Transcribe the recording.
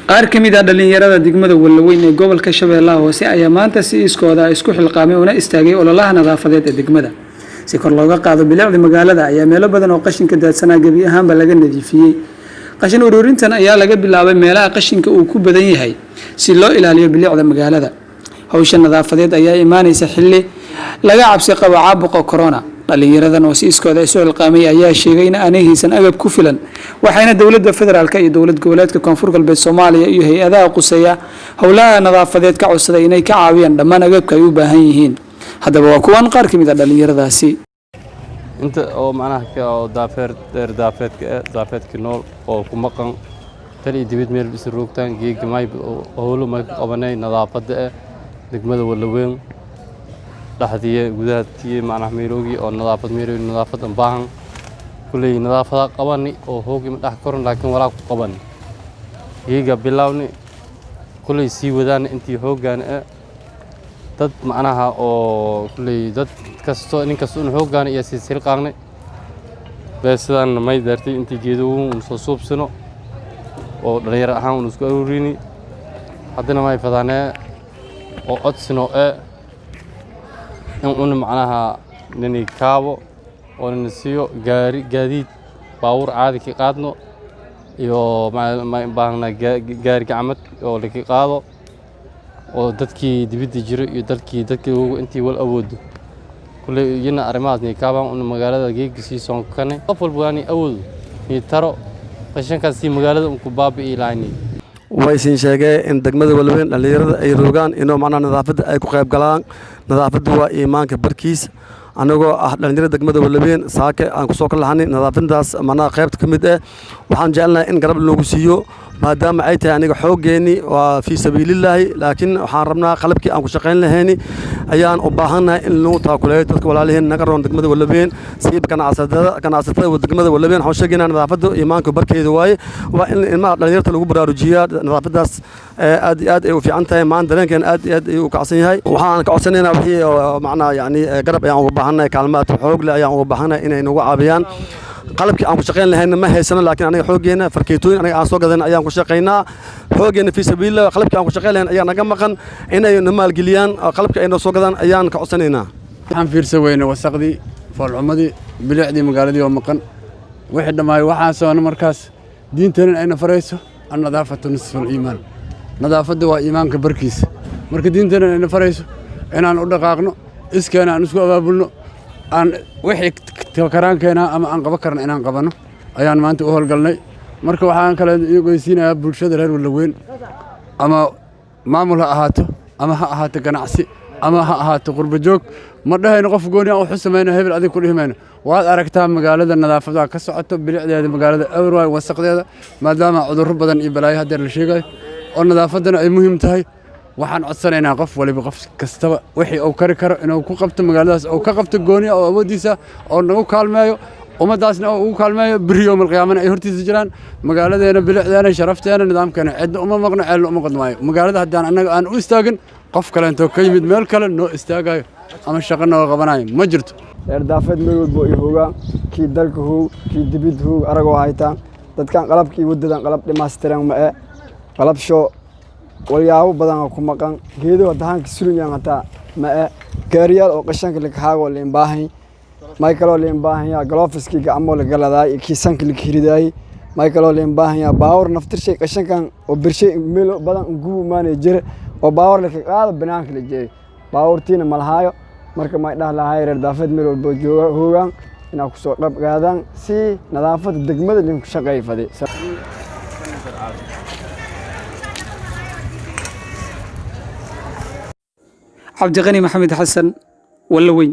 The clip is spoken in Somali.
Qaar ka mid ah dhallinyarada degmada Wallaweyn ee gobolka Shabeellaha Hoose ayaa maanta si iskooda isku xilqaamay una istaagay ololaha nadaafadeed ee degmada. Si kor looga qaado bilicda magaalada ayaa meelo badan oo qashinka daadsanaa gebi ahaanba laga nadiifiyey. Qashin ururintan ayaa laga bilaabay meelaha qashinka uu ku badan yahay si loo ilaaliyo bilicda magaalada. Hawsha nadaafadeed ayaa imaanaysa xilli laga cabsi qabo caabuqa corona. Dhallinyaradan oo si iskooda isu xilqaamay ayaa sheegay in aanay haysan agab ku filan, waxayna dowladda federaalka iyo dowlad goboleedka Koonfur Galbeed Soomaaliya iyo hay-adaha quseeya howlaha nadaafadeed ka codsaday inay ka caawiyaan dhammaan agabka ay u baahan yihiin. Haddaba waa kuwan qaar ka mid ah dhallinyaradaasi. Inta oo macnaha oo daafeer dheer, daafeedka eh, daafeedka nool oo ku maqan tal iyo dibid meel isa roogtaan, geega may howlo may ku qabanay nadaafadda eh degmada Wallaweyn dhexdiye gudaha tiye, macnaha meeloogii oo nadaafad, meeloogi nadaafad an baahan. Kulley nadaafada qabani oo hoogi ma dhex koran, laakiin walaa ku qabani geega bilawni, kulley sii wadaana intii hooggaana eh. Dad macnaha oo kulley dad kasto, nin kasto in hooggaana iyo silsil qaaqnay bee sidaan may daartay intii geedo un soo suubsano oo dhalinyaro ahaan un isku aruurini. Haddana may fadaanee oo codsino ee in una macnaha nini kaabo oo nini siiyo gaari, gaadiid, baabuur caadi ka qaadno iyo ma baahnaa gaari gacmad oo laka qaado oo dadkii dibidda jiro iyo dadkii intii wal awoodo. Kulley iyana arrimahaas ni kaabaan una magaalada geega sii soonkanay. Qof walba waani awoodo ni taro qashinkaas si magaalada un ku baabi'i lahayni. Way siin sheegee in degmada Walweyn dhallinyarada ay roogaan inuu macnaha nadaafadda ay ku qayb galaan. Nadaafaddu waa iimaanka barkiis. Anagoo ah dhallinyarada degmada Walweyn, saake aan kusoo ka lahanay nadaafadaas macnaha qaybta ka mid ah. Waxaan jecelnahay in garab loogu siiyo, maadaama ay tahay aniga xooggeennii waa fii sabiilillaahi, laakiin waxaan rabnaa qalabkii aan ku shaqayn lahayni ayaan u baahannahay in lagu taakuleeyo dadka walaaliheen naga roon degmada Walweyn, siiba ganacsatada degmada Walweyn. Waxaan sheegaynaa nadaafadda iimaanka barkeeda waaye. Waa in ilmaha dhallinyarta lagu baraarujiyaa nadaafadaas. Aad iyo aad ay u fiican tahay. Maanta dareenkeena aad iyo aad ayuu u kacsan yahay. Waxaan ka codsanaynaa wixii macnaha yacni garab ayaan uga baahannahay, kaalmaad xoog leh ayaan uga baahannahay inay nagu caawiyaan. Qalabkii aan ku shaqayn lahayna ma haysano, laakiin aniga xooggeena farkeetooyin aniga aan soo gadan ayaan ku shaqaynaa, xooggeena fii sabiilillah. Qalabkii aan ku shaqayn lahayn ayaa naga maqan. Inay na maalgeliyaan qalabkii ay noo soo gadaan ayaan ka codsanaynaa. Waxaan fiirsan weyne wasaqdii, foolxumadii, bilicdii magaaladii oo maqan, wixii dhammaay. Waxaan soona markaas diinteenin ayna farayso annadaafatu nisful iimaan, nadaafadda waa iimaanka barkiisa. Marka diinteenin ayna farayso inaan u dhaqaaqno iskeena, aan isku abaabulno, aan wixii karaankeenaa ama aan qaban karna inaan qabanno ayaan maanta u howlgalnay. Marka waxaan kale ogeysiinayaa bulshada reer Wallaweyn, ama maamul ha ahaato ama ha ahaato ganacsi ama ha ahaato qurbo joog, ma dhahayno qof gooni aan waxu samayno, hebel adig ku dhihi mayno. Waad aragtaa magaalada nadaafada ka socoto, bilicdeeda magaalada awr waay wasaqdeeda, maadaama cudurro badan iyo balaayo haddeer la sheegayo oo nadaafaddana ay muhiim tahay. Waxaan codsanaynaa qof waliba, qof kastaba wixii uu kari karo inuu ku qabto magaaladaas, uu ka qabto gooni oo awooddiisa oo nagu kaalmeeyo, ummaddaasna oo ugu kaalmeeyo. Beri yowmal qiyaamana ay hortiisa jiraan magaaladeena, bilicdeena, sharafteena, nidaamkeena. Cidna uma maqno, ceelna uma qodmaayo. Magaalada haddaan annaga aan u istaagin, qof kaleentoo ka yimid meel kale noo istaagayo ama shaqo nooga qabanayo ma jirto. Reer Daafeed meel walbo ay hoogaan, kii dalka hoog, kii dibid hoog, aragoo haytaan dadkan qalabkii wadadan qalab dhammaystiran ma e, qalabsho walyaabo badan ku maqan. Geedo hadahanka sulinyan hataa ma e, gaariyaal oo qashanka lakahaago liin baahan. May kaloo liin baahanyaa gloveski gacmoo la galadaay iyo kii sanka la kiridaayey. May kaloo liin baahanyaa baawar naftirshay qashankan oo birshay meel badan gubu maanay jire oo baawar laka qaado banaanka la jeeyo, baawurtiina malahaayo. Marka may dhah lahay reer Daafeed meel walbo jooga hoogaan inaa kusoo qayb qaadaan si nadaafadda degmada linku shaqeey fadi. Cabdiqani Maxamed Xasan, Wallaweyn.